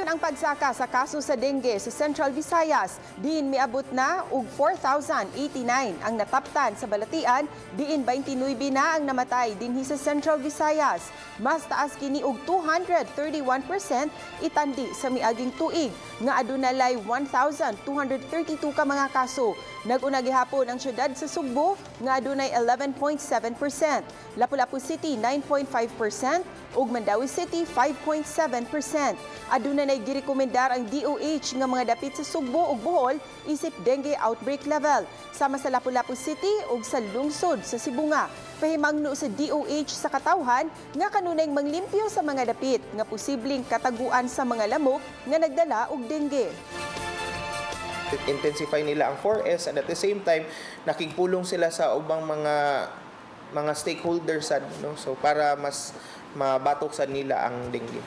Padayon ang pagsaka sa kaso sa dengue sa Central Visayas. Diin miabot na og 4,089 ang nataptan sa balatian, diin 29 na ang namatay dinhi sa Central Visayas. Mas taas kini og 231% itandi sa miaging tuig nga adunay 1,232 ka mga kaso. Nag-una gihapon ang syudad sa Sugbo nga adunay 11.7%, Lapu-Lapu City 9.5% ug Mandaue City 5.7%. Aduna nay girekomendar ang DOH nga mga dapit sa Sugbo ug Bohol isip dengue outbreak level sama sa Lapu-Lapu City ug sa lungsod sa Sibonga. Pahimangno sa DOH sa katawhan nga kanunay manglimpyo sa mga dapit nga posibleng kataguan sa mga lamok nga nagdala og dengue. Intensify nila ang 4S and at the same time nakigpulong sila sa ubang mga stakeholders sad, no? So para mas mabatok sad nila ang dengue.